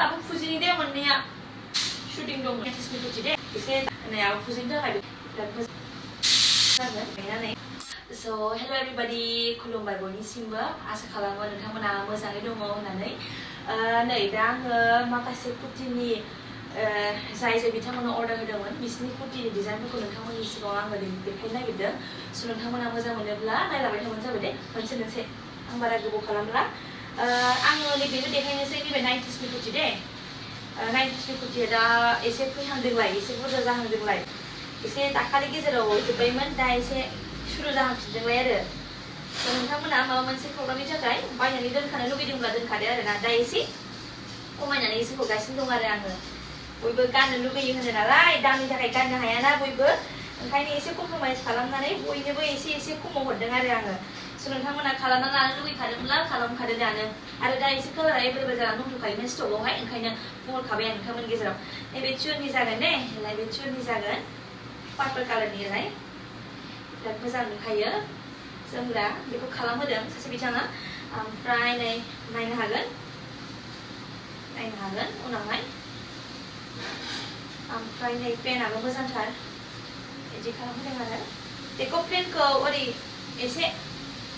आबो फुजिनि दे मोननैया शुटिं दं नाइटिसनि फुजि दे एसे आबो फुजिनि थाखाय बिराद मोजां जागोन नायनानै So hello everybody खुलुमबाय बयनिसिमबो आसा खालामो नोंथांमोना मोजाङै दङ होननानै नै दा आङो माखासे कुर्तिनि जाय बिथांमोना अर्डार होदोंमोन बिसोरनि कुर्तिनि डिजाइनफोरखौ नोंथांमोननि सिगाङाव आङो देखायनो नागिरदों स' नोंथांमोना मोजां मोनोब्ला नायलांबाय थाबानो जाबाय दे मोनसे आं बारा गोबाव खालामला आङो नैबेखौ देखायनोसै नैबे 90sनि कुर्ति दे 90sनि कुर्तिया दा एसे फैहांदोंलाय एसे बुरजा जाहांदोंलाय एसे दाखालि गेजेराव जोब्बायमोन दा एसे शुरु जाहांफिनदोंलाय आरो नोंथांमोना माबा मोनसे प्रग्रामनि थाखाय बायनानै दोनखानो लुगैदोंब्ला दोनखादो आरोना दा एसे खमायनानै एसे हरगासिनो दं आरो आङो बयबो गाननो लुगैयो होनो नालाय दामनि थाखाय गाननो हायाना बयबो ओंखायनो एसे कमप्रमाइज खालामनानै बयनोबो एसे खमाव हरदों आरो आङो स' नोंथांमोना खालामना लानो लुगैखादोंब्ला खालामखादो दानो आरो दा एसे कालारा एभेलेबेल जानानै दंथ'खायोमोन स्टकआवहाय ओंखायनो बुंहरखाबाय आं नोंथांमोननि गेजेराव नैबे चुननि जागोन दे नैबे चुननि जागोन पार्पल कालारनिलाय बिराद मोजां नुखायो जोमग्रा बेखौ खालामहोदों सासे बिथाङा ओमफ्राय नै नायनो हागोन उनावहाय ओमफ्राय नै पेनाबो मोजांथार बिदि खालामहोदों आरो बेखौ प्लेनखौ ओरै एसे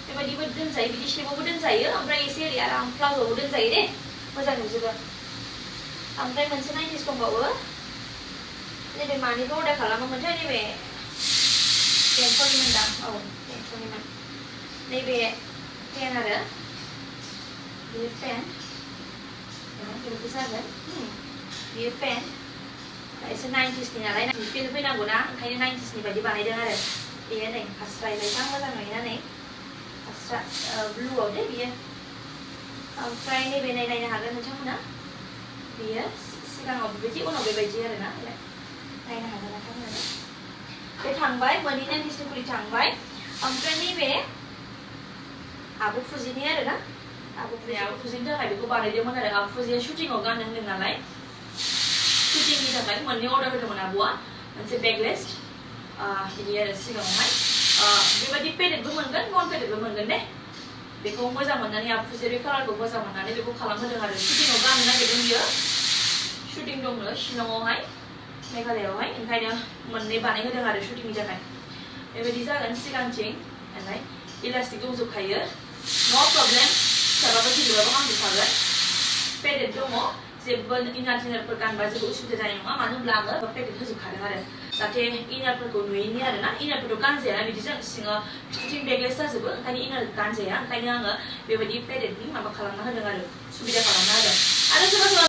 बेबायदिबो दोनजायो बिदि शेपावबो दोनजायो ओमफ्राय एसे ओरै आराम प्लाजोआवबो दोनजायो दे मोजां नुजोबो ओमफ्राय मोनसे 90s दंबावो नैबे मानिखौ अर्डार खालामोमोनथाय नैबे बेंटलनिमोन दां औ बेंटलनिमोन नैबे पेन आरो बेयो पेन बेबो जागोन बेयो पेन एसे 90sनि नालाय फिल फैनांगौ ना ओंखायनो 90sनि बायदि बानायदों आरो बेयो नै फास्रा बेसां मोजां नुयोना नै फास्रा ब्लुआव दे बियो ओमफ्राय नैबे नायनो हागोन नोंथांमोना बेयो सिगाङाव बेबायदि उनाव बेबायदि आरोना नायनो हागोन नोंथांमोना बे थांबाय मोननै 90sनि कुर्ति थांबाय ओमफ्राय नैबे आबो फुजिनि आरोना आबो फुजिनि थाखाय बेखौ बानायदोंमोन आरो आबो फुजिया शुटिंआव गाननो होनदों नालाय शुटिंनि थाखाय मोननै अर्डार होदोंमोन आब'आ मोनसे बेगलेस बिदि आरो सिगाङावहाय बेबायदि पेडेडबो मोनगोन नन पेडेडबो मोनगोन दे बेखौ मोजां मोननानै आबो फुजिया बे कालारखौ मोजां मोननानै बेखौ खालामहोदों आरो शुटिंआव गाननो नागिरदों बियो शुटिं दंनो शिलंआवहाय मेघालयआवहाय ओंखायनो मोननै बानायहोदों आरो शुटिंनि थाखाय बेबायदि जागोन सिगांथिं ओमफ्राय इलास्टिक दंजोबखायो नो प्रब्लेम फिसाबाबो गिदिरबाबो गानजोबखागोन पेडेड दङ जेबो इनार टिनारफोर गानबा जेबो उसुबिदा जानाय नङा मानो होनब्ला आङो पेडेड होजोबखादों आरो जाहाथे इनारफोरखौ नुयैनि आरोना इनारफोरखौ गानजाया बिदिजों सिङाव फिटिं बेगलेस जाजोबो ओंखायनो इनार गानजाया ओंखायनो आङो बेबायदि पेडेडनि माबा खालामना होदों आरो सुबिदा खालामना होदों आरो सोरबा